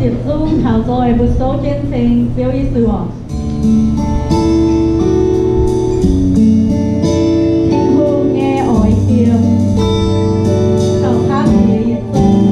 Yietc zungv taux nzoih mbuo souv jienv ceng Ziouv Yesu oc. Tin-Hungh nyei oix jiem, gauh camv nyei yietc zungv.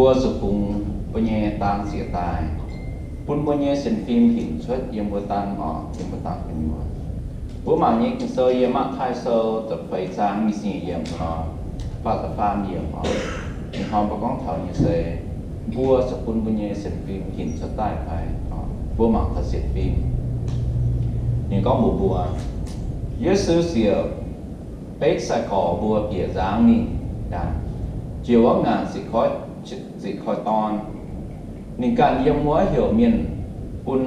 Mbuo zuqc bungx mbuo nyei dang zieqc daaih, bun mbuo nyei sienx fim hinc cuotv yiem mbuo dang oc, yiem mbuo dang gu'nyuoz. Mbuo mangc nyei Ging-Sou yiem Matv^taai Sou da'feix zaang nyic ziepc nyeic yiemc nor, faah da'faam yiemc oc. Ih hnoi mbuo gorngv taux nyei se mbuo zuqc bun mbuo nyei sienx fim hinc cuotv daaih fai? Mbuo mangc taux sienx fim. Ninh gorngv mbuox mbuo, Yesu ziouc beiv sai-gorx mbuo bieqc nzangv mingh, njiec wuov ngaanc ziqc koi dorn. Ninh ganh yiem wuov heuc mienh bun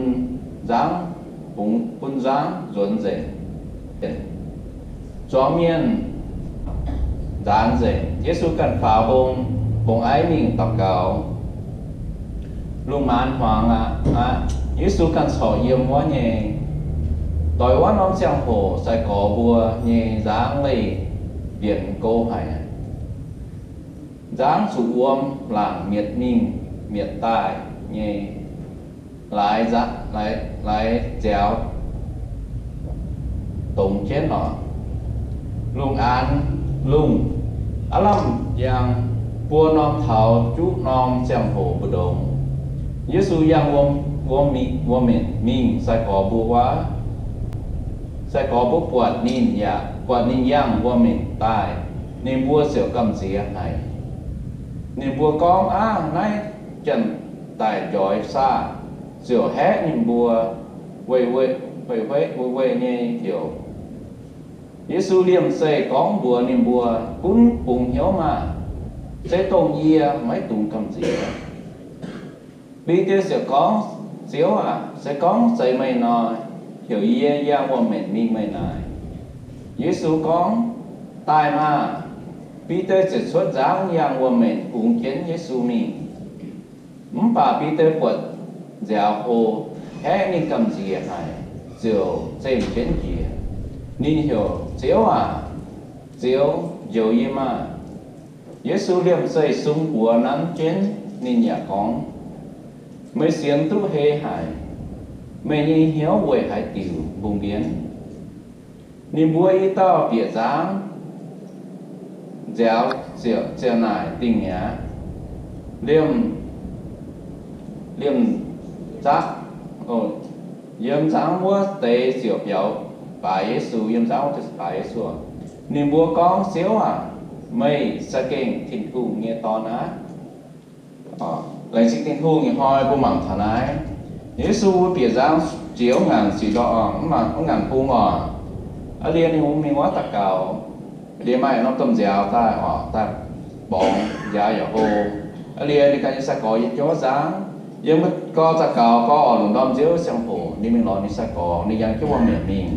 nzangv, bun nzangv nzuonx nzengc. Zuangx mienh nzaanx nzengc. Yesu ganh faaux mbong, mbong aiv mingh daux gaux. Lungh maanz hmuangx aqv. Yesu ganh corc yiem wuov nyei. Doix wuov norm ziangh hoc sai-gorx mbuo nyei nzangv leih mbienx go haic. Nzangv zuqc wuom laangc mietc mingh mietc daaih nyei, laaix nza-, laaix, laaix nziaaux dongz jienv oc. Lungh aanx lungh, aav lamh yangh buo norm taux juqv norm ziangh hoc mbu'ndongx, Yesu yangh wuom, wuom mingh, wuom-minc mingh sai-gorx mbuo wuov. Sai-gorx mbuo buatc ninh yaac buatc ninh yangh wuom-minc daaih, ninh mbuo ziouc gamh nziex haic. Ninh mbuo gorngv, Aav, naaiv janx-daic njoix saah? Ziouc haeqv ninh mbuo weih, weih, weih, weih nyei heuc. Yesu liemh zeih gorngv mbuox ninh mbuo, Gunv bungx hnyouv maah! Se dongh yie, maiv dungx gamh nziex. Bide ziouc gorngv, Ziouv aac, se gorngv zeiz meih nor, heuc yie yangh wuom-minc mingh meih naaic. Yesu gorngv, Daaih maah! Bide ziouc cuotv nzangv yangh wuom-minc bungx jienv Yesu mingh. Mv baac Bide buatc nziaaux hlo, haeqv ninh gamh nziex haic, ziouc zemh jienv njiec. Ninh heuc, Ziouv aac, Ziouv, njoux yie maah! Yesu liemh zeih sung buoz nanv jienv ninh yaac gorngv, Meih sienx duqv heix haic. Meih nyei hnyouv weic haaix diuc mbungh mbienv? Ninh mbuo i dauh bieqc nzangv, nziaaux ziouc, ziouc naaic dingh mi'aqv. Liemh, liemh nzangv, yiem nzangv wuov deix ziouc biaux baaix Yesu, yiem nzangv wuov deix baaix Yesu. Ninh mbuo gorngv, Ziouv aac, meih za'gengh Tin-Hungh nyei Dorn aqv. Laengz zingh Tin-Hungh, ih hnoi mbuo mangc taux naaiv. Yesu bieqc nzangv jiex wuov ngaanc sic ndortv, wuov ngaanc bung oc. Aa liuz ninh mingh wuov daux gaux. Liuz maaih norm domh nziaaux daaih oc, daaih borngz nziaaux yaac hlo. Aa liuz ninh ganh nyei sai-gorx yiem jienv wuov nzangv, yiem gau daux gaux gau oc, lungh ndorm nziouv ziangh hoc ninh mingh lorz ninh sai-gorx, ninh yangh jienv wuom-minc mingh.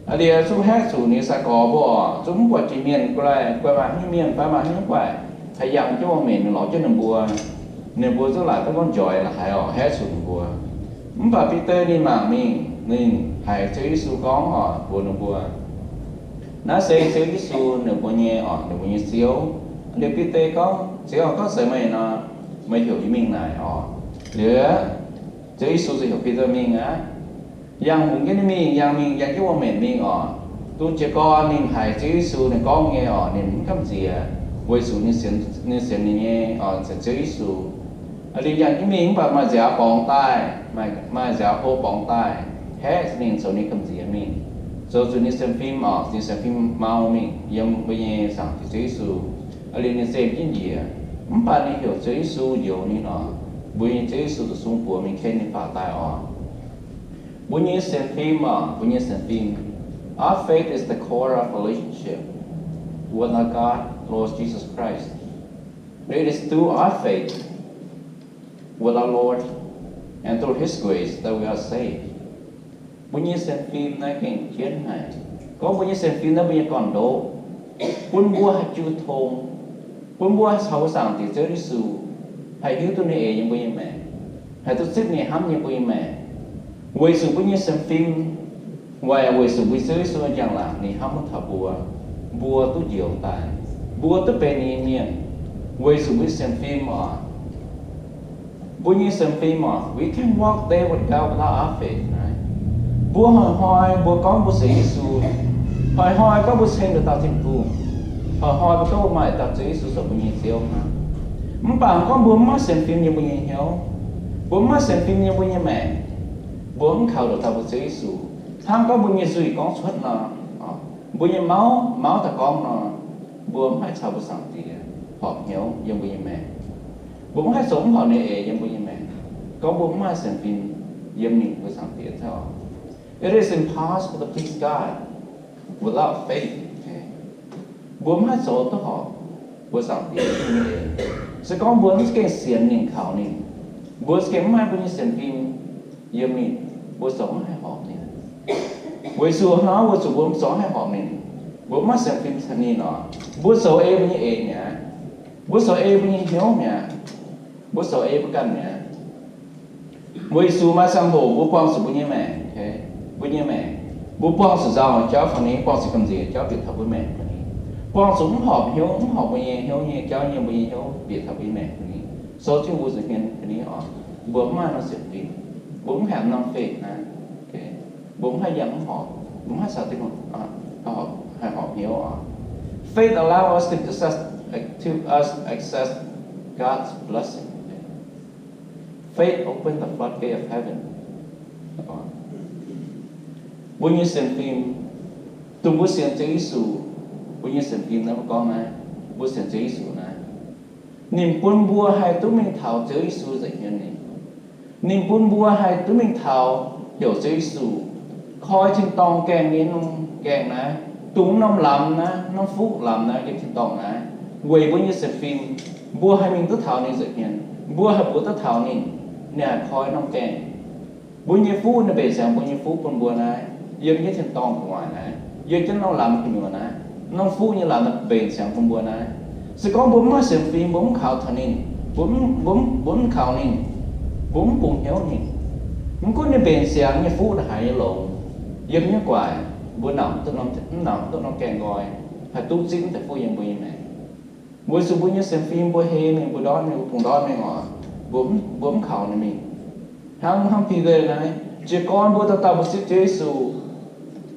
Aa liuz zungv haeqv zuqc ninh sai-gorx mbuo oc, zungv mv buatc jiex mienh, guai, guai maaih haaix nyungc mienh fai maaih haaix nyungc guaih haih yangh jienv wuom-minc mingh lorz jienv ninh mbuo. Ninh mbuo zungv laaic duqv gorngv njoix la'haiz oc, haeqv zuqc ninh mbuo. Mv baac Bide ninh mangc mingh, ninh haiz Ziouv Yesu gorngv oc, mbuox ninh mbuo, Naaiv se Ziouv Yesu, ninh mbuo nyei oc, ninh mbuo nyei Ziouv. Liuz Bide gorngv, Ziouv, gorngv zeiz meih nor, meih heuc yie mingh naaic oc. Liuz Ziouv Yesu ziouc heuc Bide mingh aqv. Yangh hungx jienv ninh mingh, yangh mingh, yangh jienv wuom-minc mingh oc. Dongh jiez gorn ninh haiz Ziouv Yesu ninh gorngv nyei oc, ninh mv gamh nziex, weic zuqc ninh sienx, ninh sienx ninh nyei oc, sienx Ziouv Yesu. Liuz yangh jienv mingh mv baac maaih nziaaux borngz daaih, maaih, maaih nziaaux hlo borngz daaih, haeqv ninh zoux ninh gamh nziex mingh, zoux zuqc ninh sienx fim oc, ninh sienx fim mau mingh yiem mbuo nyei Zaangc Diex Ziouv Yesu. Liuz ninh zemh jienv njiec, mv baac ninh heuc Ziouv Yesu njoux ninh oc. Mbuo nyei Ziouv Yesu zuqc sung buoz mingh ken ninh faaux daaih oc. Mbuo nyei sienx fim oc, mbuo nyei sienx fim. Our faith is the core of relationship with our God, Lord Jesus Christ. It is through our faith with our Lord and through His grace that we are saved. Mbuo nyei sienx fim naaiv gengh jienv haic. Gorngv mbuo nyei sienx fim naaiv mbuo nyei gorn-ndoqv, bun mbuo haih jiu tong, bun mbuo haih caux Zaangc Diex Ziouv Yesu haih hiuv duqv ninh eix yiem mbuo nyei maengc, haih duqv zipv ninh hnamv yiem mbuo nyei maengc. Weic zuqc mbuo nyei sienx fim, weic, weic zuqc mbuo Ziouv Yesu nyei njang-laangc ninh hnamv wuov taux mbuo, mbuo duqv njoux daaih, mbuo duqv benx ninh nyei mienh. Weic zuqc mbuo nyei sienx fim oc, mbuo nyei sienx fim oc, we can't walk there with God without our faith, right? Mbuo hnoi-hnoi mbuo gorngv mbuo sienx Yesu, hnoi-hnoi gorngv mbuo ceng daaih dauh Tin-Hungh, hnoi-hnoi mbuo gorngv mbuo maaih dauh Ziouv Yesu zoux mbuo nyei Ziouv hnangv. Mv baac gorngv mbuo mv maaih sienx fim yiem mbuo nyei hnyouv, mbuo mv maaih sienx fim yiem mbuo nyei maengc, mbuo mv kaux nduqc dauh mbuo Ziouv Yesu, hnangv gorngv mbuo nyei nzuih gorngv cuotv nor, mbuo nyei mauv, mauv daaih gorngv nor, mbuo mv haih caux mbuo Zaangc Diex horpc hnyouv yiem mbuo nyei maengc. Mbuo mv haih zoux mv horpc ninh eix yiem mbuo nyei maengc, gorngv mbuo mv maaih sienx fim yiem ninh mbuo Zaangc Diex oc. It is impossible to please God without faith. Mbuo mv haih zoux duqv horpc mbuo Zaangc Diex nyei eix, se gorngv mbuo mv za'gengh sienx ninh, kaux ninh. Mbuo za'gengh mv maaih mbuo nyei sienx fim yiem ninh, mbuo zoux mv haih horpc ninh. Weic zuqc hnangv, weic zuqc mbuo mv zoux mv haih horpc ninh, mbuo mv maaih sienx fim caux ninh nor, mbuo zoux ei mbuo nyei eix mi'aqv. Mbuo zoux ei mbuo nyei hnyouv mi'aqv. Mbuo zoux ei mbuo ganh mi'aqv. Weic zuqc maaih ziangh hoc mbuo buangh zuqc mbuo nyei maengc, mbuo nyei maengc, mbuo buangh zuqc nzauh nyei jauv fai ni, buangh zuqc gamh nziex jauv bieqc taux mbuo maengc fai ni, buangh zuqc mv horpc hnyouv, mv horpc mbuo nyei hnyouv nyei jauv yiem mbuo nyei hnyouv bieqc taux mbuo nyei maengc fai ni, sou jienv mbuo nza'hmien fai ni oc, mbuo mv maaih norm sienx fim, mbuo mv haih norm faith naaiv. Mbuo mv haih yangh mv horpc, mbuo mv haih caux Tin-Hungh haih horpc hnyouv oc. Faith allow us to access, to us access God's blessing. Faith open the floodgate of heaven. Mbuo nyei sienx fim, dongh mbuo sienx Ziouv Yesu, mbuo nyei sienx fim naaiv mbuo gorngv naaiv, mbuo sienx Ziouv Yesu naaiv, ninh bun mbuo haih duqv mingh taux Ziouv Yesu nza'hmien nyei. Ninh bun mbuo haih duqv mingh taux heuc Ziouv Yesu, koi tin-dorngh gaengh nyei norm gaengh naaiv, dongh norm lamz naaiv, norm fuqv lamz naaiv yiem tin-dorngh naaiv, weic mbuo nyei sienx fim, mbuo haih mingh duqv taux ninh nza'hmien, mbuo haih mbuox duqv taux ninh, ninh haih koi norm gaengh. Mbuo nyei fuqv ninh mbenc siangx, mbuo nyei fuqv bun mbuo naaiv, yiem jienv tin-dorngh gu'nguaaic naaiv, yiem jienv norm lamz gu'nyuoz naaiv, norm fuqv nyei lamz naaiv mbenc siangx bun mbuo naaiv. Se gorngv mbuo mv maaih sienx fim, mbuo mv kaux taux ninh, mbuo mv, mbuo mv, mbuo mv kaux ninh, mbuo mv bungx hnyouv ninh, mv gunv ninh mbenc siangx nyei fuqv ndongc haaix nyei longx, yiem nyei gu'nguaaic, mbuo nauc duqv norm, mv nauc duqv norm gaengh nqoi, haih duqv zipv deix fuqv yiem mbuo nyei maengc. Weic zuqc mbuo nyei sienx fim mbuo hei mingh, mbuo ndortv mingh, mbuo bungx ndortv mingh oc, mbuo mv, mbuo mv kaux ninh mingh. Hnangv, hnangv Bide naaiv, jiez gorn mbuo dauh dauh mbuo zipv Ziouv Yesu,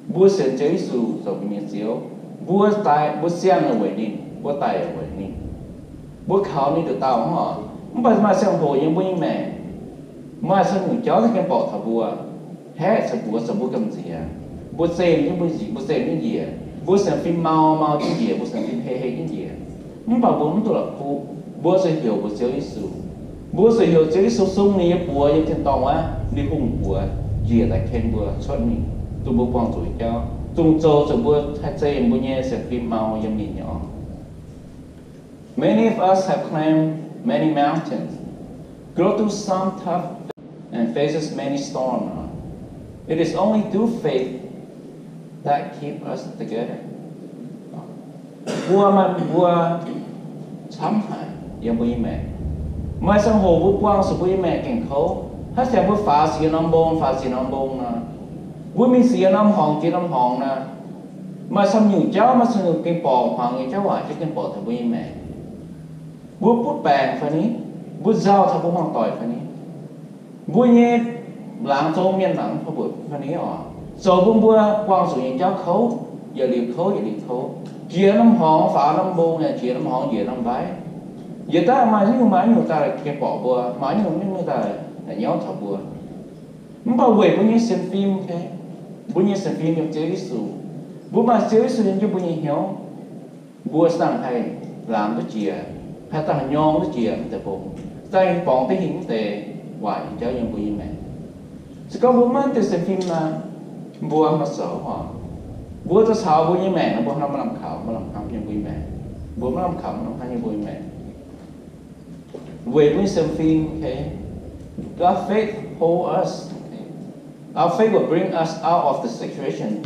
mbuo sienx Ziouv Yesu zoux mbuo nyei Ziouv, mbuo daic, mbuo siang weic ninh, mbuo daic weic ninh, mbuo kaux ninh nduqc dauh hnangv oc. Mv baac maaih ziangh hoc yiem mbuo nyei maengc, maaih camv nyungc jauv za'gengh borqc taux mbuo, haeqv caux mbuox, caux mbuo gamh nziex, mbuo zem jienv mbuo njiec, mbuo zem jienv njiec, mbuo sienx fim mau mau jienv njiec, mbuo sienx fim hei hei jienv njiec. Mv baac mbuo mv duqv la'kuqv, mbuo zuqc heuc mbuo Ziouv Yesu. Mbuo zuqc heuc Ziouv Yesu sung ninh nyei buoz yiem tin-dorngh wuov, ninh hungh buoz njiec daaih ken mbuo cuotv mingh, dongh mbuo buangh zuqc nyei jauv, dongh zoux zuqc mbuo haih zem mbuo nyei sienx fim mau yiem ninh nyei oc. Many of us have climbed many mountains, go through some tough and faces many storms. It is only through faith that keep us together. Mbuo maaih, mbuo camv haic yiem mbuo nyei maengc. Maaih ziangh hoc mbuo buangh zuqc mbuo nyei maengc gengh kouv. Haaix zanc mbuo faaux siec norm mbong, faaux siec norm mbong nor, mbuo mingh siec norm horngz, jiex norm horngz nor, maaih camv nyungc jauv, maaih camv nyungc gengh borqc hmuangx nyei jauv waac jienv gengh borqc taux mbuo nyei maengc. Mbuo butv baengc fai ni, mbuo nzauh taux mbuo hmuangv doic fai ni, mbuo nyei laangz zong mienh laangz fai mbuoqc fai ni oc, zoux bun mbuo buangh zuqc nyei jauv kouv, yietc liuz kouv, yietc liuz kouv. Jiex norm horngz faaux norm mbong, jiex norm horngz njiec norm mbaiv. Yietc daaih maaih nyungc, maaih nyungc daaih gengh borqc mbuo, maaih nyungc, nyungc daaih nyauv taux mbuo. Mv baac weic mbuo nyei sienx fim, mbuo nyei sienx fim yiem Ziouv Yesu, mbuo maaih Ziouv Yesu yiem jienv mbuo nyei hnyouv, mbuo saah haih laangz duqv jiex, haih daaih nyorng duqv jiex mv deix mbong, daaih borngz duqv hinc mv deix waaic nyei jauv yiem mbuo nyei maengc. Se gorngv mbuo maiv maaih sienx fim nor, mbuo maiv zoux oc. Mbuo za'gengh caux mbuo nyei maengc nor, mbuo hnamv maiv lamh kaux, maiv lamh hnamv yiem mbuo nyei maengc. Mbuo maiv lamh kaux, maiv lamh hnamv yiem mbuo nyei maengc. Weic mbuo nyei sienx fim, okay? Our faith hold us, okay? Our faith will bring us out of the situation.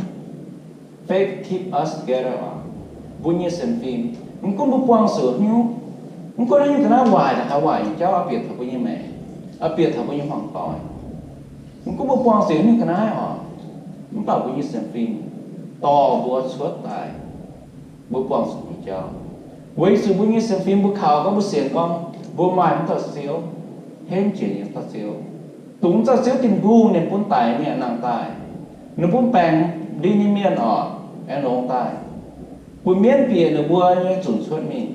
Faith keep us together. Mbuo nyei sienx fim, mv gunv mbuo buangh zuqc haaix nyungc, mv gunv haaix nyungc ga'naaiv waaic, haaix waaic nyei jauv oix bieqc taux mbuo nyei maengc, oix bieqc taux mbuo nyei hmuangv doic. Mv gunv mbuo buangh zuqc haaix nyungc ga'naaiv oc, mv baac mbuo nyei sienx fim dorh mbuo cuotv daaih mbuo buangh zuqc nyei jauv. Weic zuqc mbuo nyei sienx fim mbuo kaux gorngv, mbuo sienx gorngv mbuo maaih wuov dauh Ziouv, henv jiex nyei dauh Ziouv. Dongh wuov dauh Ziouv Tin-Hungh ninh bun daic mingh nangh daaih, ninh bun baengc ndin nyei mienh oc, aengx longx daaih, bun mienv bieqc ninh mbuo nyei zunc cuotv mingh,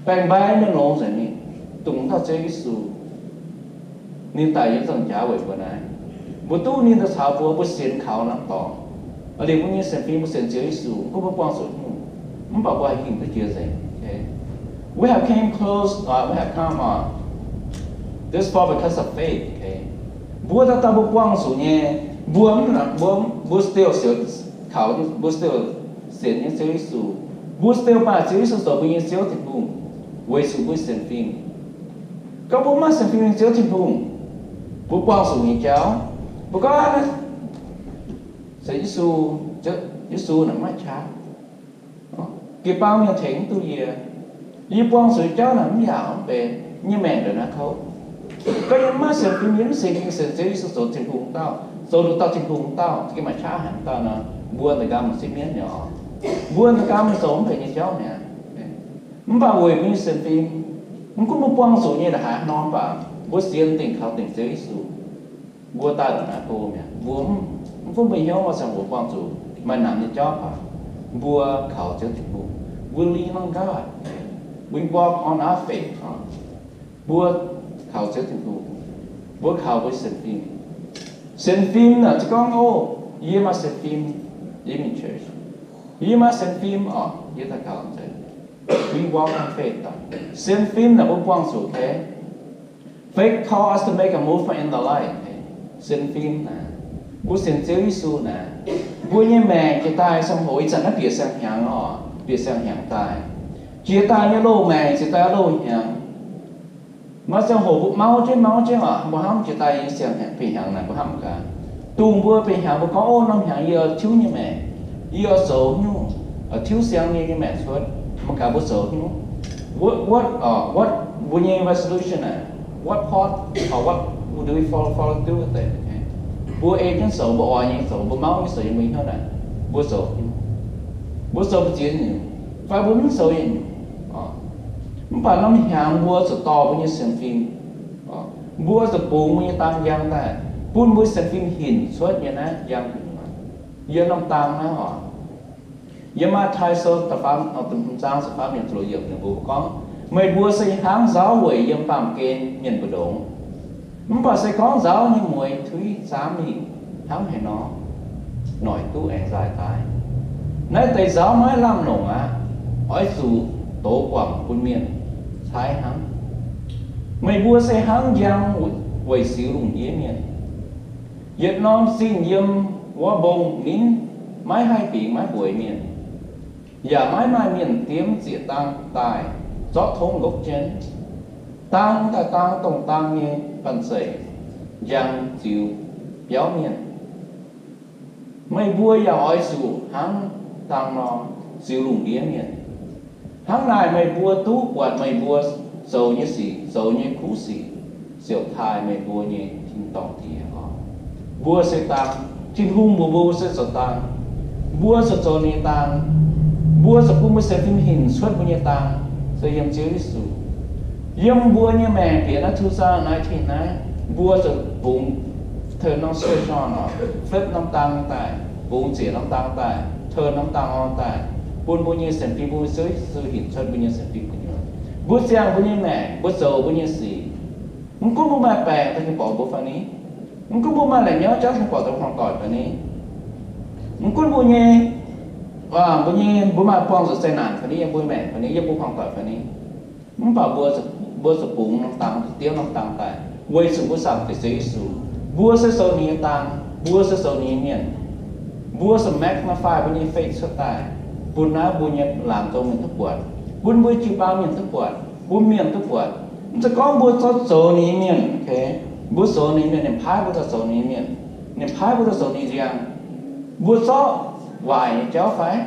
baengc mbai mienh longx nzengc mingh. dungx dauh Ziouv Yesu. Ninh daic yiem nzangc jaax weic mbuo naaiv. Mbuo duqv ninh daaih caux mbuo, mbuo sienx kaux norm dorngx. Liuz mbuo nyei sienx fim mbuo sienx Ziouv Yesu, gunv mbuo buangh zuqc nyungc, mv baac mbuo haih hingh duqv jiex nzengc. Okay. We have came close, uh, we have come, uh, this far because of faith. Okay. Mbuo dauh dauh mbuo buangh zuqc nyei, mbuo mv, mbuo, mbuo still sienx kaux, mbuo still sienx nyei Ziouv Yesu. Mbuo still baac Ziouv Yesu zoux mbuo nyei Ziouv Tin-Hungh, weic zuqc mbuo sienx fim. Gorngv mbuo maiv sienx fim nyei Ziouv Tin-Hungh, mbuo buangh zuqc nyei jauv, mbuo gorngv, se Yesu, Yesu naaic maiv qaqv. Jiu-baang mienh tengx mv duqv yie. Yie buangh zuqc jauv naaic mv yaac mv benx, nyei maengc ndongc naaiv kouv. Gorngv yie maiv sienx fim, yie mv sienx, sienx Ziouv Yesu zoux Tin-Hungh dauh, zoux nduqc dauh Tin-Hungh dauh, za'gengh maaih qaqv haic dauh nor, mbuo ndongc gaax maiv siev mienv nyei oc. Mbuo ndongc gaax maiv zoux mv benx nyei jauv mi'aqv. Mv baac weic mbuo nyei sienx fim, mv gunv mbuo buangh zuqc nyei ndongc haaix norm baac, mbuo sienx dingc kaux dingc Ziouv Yesu. Mbuo daaih ndongc naaiv go mi'aqv. Mbuo mv, mv gunv mbuo hnyouv maaih ziangh hoc buangh zuqc maaih namx nyei jauv baac, mbuo kaux Ziouv Tin-Hungh. We lean on God. We walk on our faith. Mbuo kaux Ziouv Tin-Hungh. Mbuo kaux mbuo sienx fim. Sienx fim naaic za'gengh gorngv, o, yie maaih sienx fim, yie mingh church. Yie maaih sienx fim oc, yie daaih kaux nzengc. We walk on faith. Sienx fim naaic mbuo buangh zuqc, okay? Faith call us to make a movement in the light. Sienx fim naaic, mbuo sienx Ziouv Yesu naaic, mbuo nyei maengc jiex daaih ziangh hoc, ih zanc naaiv bieqc siang-hnyangx oc, bieqc siang-hnyangx daaih. Jiex daaih nyei loz-maengc jiex daaih loz-hnyangx. Maaih ziangh hoc mbuo mauv jienv mauv jienv oc, mbuo hnamv jiex daaih nyei siang-hnyangx, bieqc hnyangx naaic mbuo hnamv gaax. Dongh mbuo bieqc hnyangx mbuo gorngv, o, norm hnyangx yie oix tiuv nyei maengc, yie oix zoux nyungc, oix tiuv siang nyei, nyei maengc cuotv. Mangc gaax mbuo zoux nyungc. What, what, uh, what, mbuo nyei resolution naaic, what part, or what do we follow, follow through with it? Mbuo ei jienv zoux, mbuo oix nyei zoux, mbuo mauv nyei zoux yiem mbuo hnyouv naaic, mbuo zoux, mbuo zoux mbu'ziex nyungc, fai mbuo mv zoux nyungc. Mv baac norm hnyangx mbuo zuqc dorh mbuo nyei sienx fim, mbuo zuqc bungx mbuo nyei dang njang daaih, bun mbuo sienx fim hinc cuotv nyei naaiv njang. Yiem norm dang naaiv oc, yiem Matv^taai Sou da'faam, da'hmz zaang da'faam yiemc, da'luoqc yiemc ninh mbuo gorngv, meih mbuo se hnangv nzaauv weic yiem baamh gen mienh mbu'ndongx. Mv baac se gorngv nzaauv nyei mueiz tuiv zaamv mingh hnangv haaix nor, noic duqv aengx nzaaih daaih. Naaiv deix nzaauv maiv lamh longc aqv. Oix zuqc dox guangc bun mienh caaiv hnangv. Meih mbuo se hnangv njang weic siux lungh ndiev mienh. Yietc norm zingh yiem wuov mbong ninv maiv haih bingx maiv mbueiz mienh, yaac maiv maaih mienh diemv zieqc dang daaih zorqv tongv nqopv jienv. Dang daaih dang dongh dang nyei banh zeic njang ziux biauv mienh. Meih mbuo yaac oix zuqc hnangv dang nor ziux lungh ndiev mienh. Hnangv naaic meih mbuo duqv buatc meih mbuo zoux nyei sic, zoux nyei kuv sic, ziouc taaih meih mbuo nyei tin-dorngh Diex oc. Mbuo se dang. Tin-Hungh mbuox mbuo se zoux dang. Mbuo zuqc zoux ninh nyei dang. Mbuo zuqc bun mbuo sienx fim hinc cuotv mbuo nyei dang, se yiem Ziouv Yesu. Yiem mbuo nyei maengc bieqc naaiv two thousand nineteen naaiv, mbuo zuqc bungx turn norm switch on oc, flip norm dang daaih, bungx zieqc norm dang daaih, turn norm dang on daaih, bun mbuo nyei sienx fim, bun Ziouv Yesu hinc cuotv mbuo nyei sienx fim gu'nyuoz. Mbuo ziangh mbuo nyei maengc, mbuo zoux mbuo nyei sic. Mv gunv mbuo maaih baengc daaih Tin-Hungh borqc mbuo fai ni, mv gunv mbuo maaih la'nyauv jauv Tin-Hungh borqc daaih hmuangx doic fai ni, mv gunv mbuo nyei, mbuo nyei, mbuo maaih buangh zuqc zeqc naanc fai ni, yiem mbuo maengc fai ni, yiem mbuo hmuangx doic fai ni, mv baac mbuo, mbuo zuqc bungx norm dang, zuqc diemv norm dang daaih, weic zuqc mbuo zaangc deix Ziouv Yesu. Mbuo se zoux ninh nyei dang, mbuo se zoux ninh nyei mienh. Mbuo zuqc magnify mbuo nyei faith cuotv daaih, bun naaiv mbuo nyei laangz zorng mienh duqv buatc, bun mbuo jiu-baang mienh duqv buatc, bun mienh duqv buatc. Mv zeiz gorngv mbuo zorqv zoux ninh nyei mienh, okay? Mbuo zoux ninh nyei mienh, ninh paaiv mbuo daaih zoux ninh nyei mienh, ninh paaiv mbuo daaih zoux ninh nyei nziang. Mbuo zorqv waaic nyei jauv fai,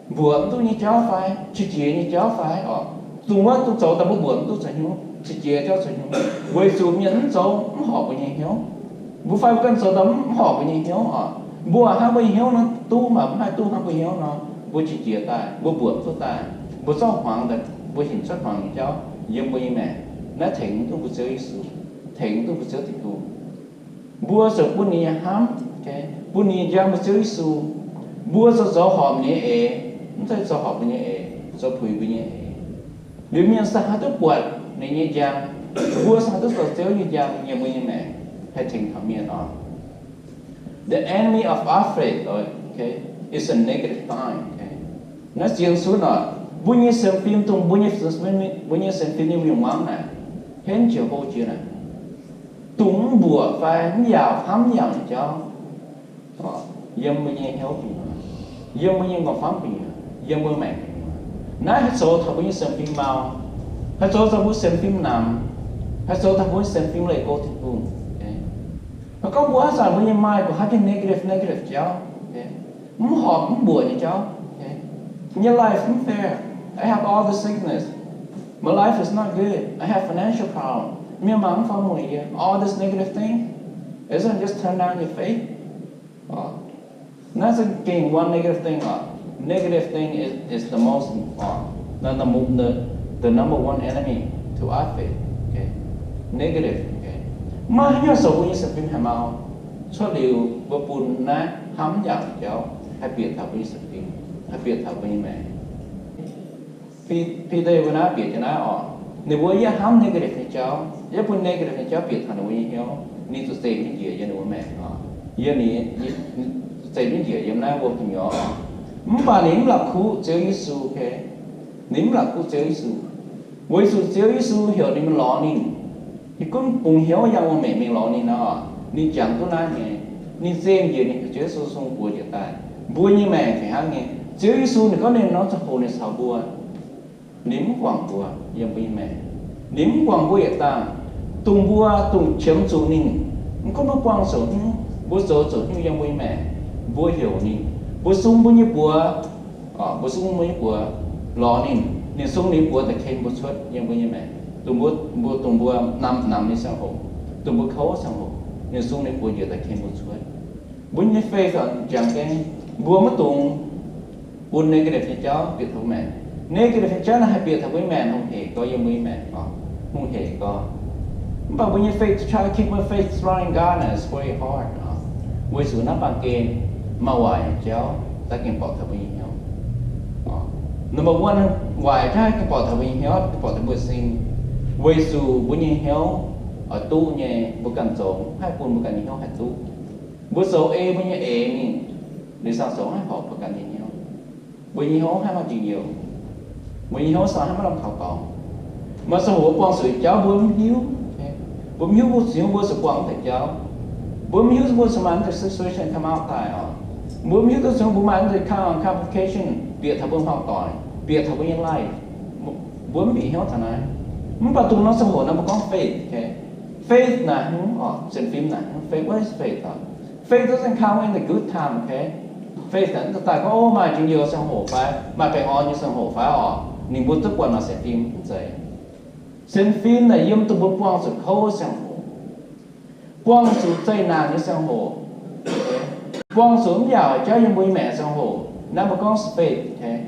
mbuoqc mv duqv nyei jauv fai, qiex jiez nyei jauv fai oc. Dongh wuov duqv zoux daaih mbuo mbuoqc mv duqv zoux hnyouv, qiex jiez jauv zoux hnyouv, weic zuqc mienh mv zoux mv horpc mbuo nyei hnyouv. Mbuo fai mbuo ganh zoux daaih mv horpc mbuo nyei hnyouv oc. Mbuo hnangv mbuo nyei hnyouv nor duqv, mv baac mv haih duqv hnangv mbuo hnyouv nor, mbuo qiex jiez daaih, mbuo mbuoqc mv duqv daaih, mbuo zorqv hmuangx daaih, mbuo hinc cuotv hmuangx nyei jauv yiem mbuo nyei maengc. Naaiv tengx mv duqv mbuo Ziouv Yesu, tengx mv duqv mbuo Ziouv Tin-Hungh. Mbuo zuqc bun ninh nyei hnamv, okay, bun ninh nyei njang mbuo Ziouv Yesu. Mbuo zuqc zoux horpc ninh nyei eix, mv zeiz zoux horpc mbuo nyei eix, zoux puix mbuo nyei eix. Liuz mienh se haih duqv buatc ninh nyei njang, mbuo se haih duqv zoux Ziouv nyei njang yiem mbuo nyei maengc, haih tengx taux mienh oc. The enemy of our faith, okay, is a negative sign, okay. Naaiv zien sunv oc, mbuo nyei sienx fim, dongh mbuo nyei, mbuo nyei sienx fim nyei mienh muangx naaic, henv jiex hlo jiex naaic, dongh mv mbuoqc fai mv yaauc, hnamv mv yaauc nyei jauv, yiem mbuo nyei hnyouv gu'nyuoz, yiem mbuo nyei nqorngv-famv gu'nyuoz, yiem mbuo maengc gu'nyuoz. Naaiv haih zoux taux mbuo nyei sienx fim mau, haih zoux taux mbuo sienx fim namx, haih zoux taux mbuo sienx fim leih go Tin-Hungh. Mv gorngv mbuo haaix zanc mbuo nyei mind gu'haav jienv negative, negative jauv, mv horpc mv mbuoqc nyei jauv, nyei life mv fair, I have all the sickness, my life is not good, I have financial problem, mienh mangc mv faaux mueic yie, all this negative thing, isn't it just turn down your faith? Naaiv se gengh one negative thing oc. Negative thing is, is the most, uh, the, the, the number one enemy to our faith. Okay? Negative. Okay? Maiv haaix nyungc zoux mbuo nyei sienx fim haih mau. Cuotv liuz mbuo bun naaiv hnamv mv yaauc nyei jauv haih bieqc taux mbuo nyei sienx fim, haih bieqc taux mbuo nyei maengc. Bide mbuo naaiv bieqc jienv naaiv oc. Ninh mbuo yie hnamv negative nyei jauv, yie bun negative nyei jauv bieqc taux ninh mbuo nyei hnyouv, ninh zuqc zeqc jienv njiec yiem ninh mbuo maengc oc. Yie, ninh zuqc zeqc jienv njiec yiem naaiv mbuo gu'nyuoz oc. Mv baac ninh mv la'kuqv Ziouv Yesu, okay? Ninh mv la'kuqv Ziouv Yesu. Weic zuqc Ziouv Yesu heuc ninh mingh lorz ninh. Ninh gunv bungx hnyouv yangh wuov maengc mingh lorz ninh nor, ninh jangx duqv naaiv nyei. Ninh zeqc njiec ninh heuc Ziouv Yesu sung buoz njiec daaih. Mbuo nyei maengc fih hnangv nyei. Ziouv Yesu ninh gorngv ninh norm ziangh hoc ninh caux mbuo. Ninh mv guangc mbuo yiem mbuo nyei maengc. Ninh mv guangc mbuo yietc dangh. Dongh mbuo dongh qiemx zuqc ninh. Mv gunv mbuo buangh zoux hnyouv, mbuo zoux zoux hnyouv yiem mbuo nyei maengc, mbuo heuc ninh. Mbuo sung mbuo nyei buoz, mbuo sung mbuo nyei buoz lorz ninh. Ninh sung ninh buoz daaih ken mbuo cuotv yiem mbuo nyei maengc. Dongh mbuo, mbuo, dongh mbuo namx namx nyei ziangh hoc, dongh mbuo kouv ziangh hoc, ninh sung ninh buoz njiec daaih ken mbuo cuotv. Mbuo nyei faith jangx jienv, mbuo maiv dungx bun negative nyei jauv bieqc taux maengc. Negative nyei jauv naaiv haih bieqc taux mbuo nyei maengc hungh hec gorx yiem mbuo nyei maengc oc, hungh hec gorx. Mv baac mbuo nyei faith, to try to keep my faith strong in God is very hard oc. Weic zuqc naaiv baamh gen maaih waaic nyei jauv daaih gengh borqc taux mbuo nyei hnyouv. Number one, waaic jauv haih gengh borqc taux mbuo nyei hnyouv, gengh borqc taux mbuo sin. Weic zuqc mbuo nyei hnyouv oix duqv nyei, mbuo ganh zoux haih bun mbuo ganh nyei hnyouv haih duqv. Mbuo zoux ei mbuo nyei eix mingh, liuz sang zoux haih horpc mbuo ganh nyei hnyouv. Mbuo nyei hnyouv haih maaih njien-youh. Mbuo nyei hnyouv sang haih maiv lamh kaux dorngx. Maaih ziangh hoc mbuo buangh zuqc jauv mbuo mv hiuv. Mbuo mv hiuv mbuo zuqc, mbuo zuqc buangh deix jauv. Mbuo mv hiuv mbuo zuqc maaih deix situation come out daaih oc. Mbuo mv hiuv duqv zuqc mbuo maaih deix com-, complication bieqc taux mbuo hmuangv doic, bieqc taux mbuo nyei life. Mbuo mv bieqc hnyouv taux naaiv. Mv baac dongh norm ziangh hoc naaiv mbuo gorngv faith, okay? Faith naaic hnangv oc, sienx fim naaic hnangv. Faith, what is faith oc? Faith doesn't come in the good time, okay? Faith naaic mv daaih gorngv, o, maaih njien-youh ziangh hoc fai maaih baengh orn nyei ziangh hoc fai oc, ninh mbuo duqv buatc maaih sienx fim, mv zeiz. Sienx fim naaic yiem dongh mbuo buangh zuqc kouv ziangh hoc, buangh zuqc zeqc naanc nyei ziangh hoc, buangh zuqc mv yaauc jauv yiem mbuo nyei maengc ziangh hoc, naaiv mbuo gorngv faith, okay?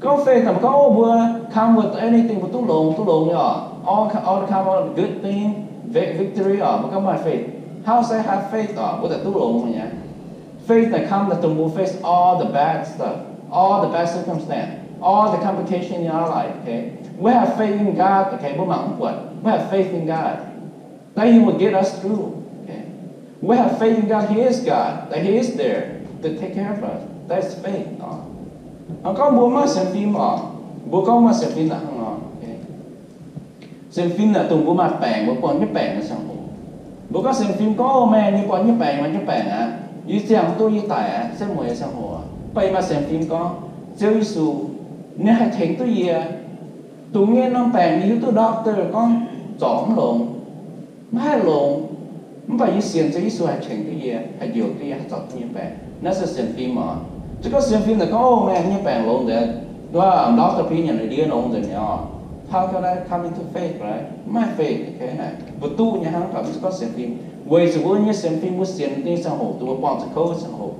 Gorngv faith naaic mbuo gorngv, o, mbuo come with anything, mbuo duqv longx, duqv longx nyei oc. All, all the come, all the good thing, vi-, victory oc, mbuo gorngv maaih faith. How say have faith oc, mbuo daaih duqv longx nyei. Faith naaic come naaic dongh mbuo face all the bad stuff, all the bad circumstance, all the complication in our life, okay? We have faith in God, okay? Mbuo mangc mv buatc. We have faith in God that He will get us through, okay? We have faith in God, He is God, that He is there to take care of us. That is faith oc. Hnangv gorngv mbuo maiv sienx fim oc, mbuo gorngv maaih sienx fim naaic hnangv nor, okay? Sienx fim naaic dongh mbuo maaih baengc, mbuo buangh jienv baengc nyei ziangh hoc. Mbuo gorngv sienx fim gorngv, o, meih nyei buangh jienv baengc, maaih jienv baengc aqv, yie ziangh duqv yie daic aqv, setv mueiz ziangh hoc. Mv baac yie maaih sienx fim gorngv Ziouv Yesu ninh haih tengx duqv yie. Dongh nyei norm baengc yie hiuv duqv doctor gorngv zorc mv longx, maiv haih longx. Mv baac yie sienx Ziouv Yesu haih tengx duqv yie, haih njoux duqv yie, haih zorc duqv yie nyei baengc. Naaiv se sienx fim oc. Se gorngv sienx fim naaic gorngv, o, meih nyei baengc longx nzengc, duqv doctor opinion liuz ndiev longx nzengc mi'aqv oc. How can I come into faith, right? Maiv maaih faith, okay, naaic mbuo duqv nyei hnangv, mv baac mv zeiz gorngv sienx fim. Weic zuqc mbuo nyei sienx fim, mbuo sienx nyei ziangh hoc dongh mbuo buangh zuqc kouv ziangh hoc,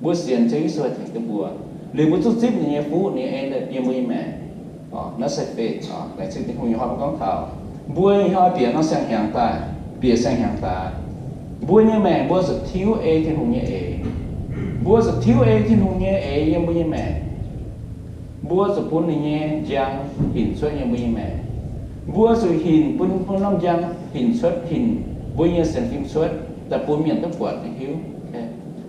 mbuo sienx Ziouv Yesu haih tengx duqv mbuo, liuz mbuo zuqc zipv ninh nyei fuqv, ninh nyei en yiem mbuo nyei maengc. Naaiv se faith oc. Laengz zingh Tin-Hungh nyei hnoi mbuo gorngv taux mbuo nyei hnoi bieqc norm siang-hnyangx daaih, bieqc siang-hnyangx daaih, mbuo nyei maengc mbuo zuqc tiuv ei Tin-Hungh nyei eix. Mbuo zuqc tiuv ei Tin-Hungh nyei eix yiem mbuo nyei maengc. Mbuo zuqc bun ninh nyei njang hinc cuotv yiem mbuo nyei maengc. Mbuo zuqc hinc bun mbuo norm njang hinc cuotv, hinc mbuo nyei sienx fim cuotv, daaih bun mienh duqv buatc nyei hiuv.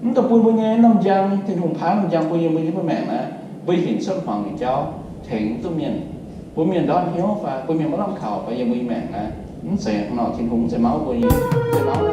Mv dungx bun mbuo nyei norm njang, Tin-Hungh paaiv norm njang bun yiem mbuo nyei maengc naaiv, mbuo hinc cuotv hmuangx nyei jauv tengx duqv mienh, bun mienh ndortv hnyouv fai bun mienh maiv lamh kaux fai yiem mbuo nyei maengc naaiv, mv zeiz hnangv nor. Tin-Hungh mv zeiz mauv mbuo nyei, mv zeiz mauv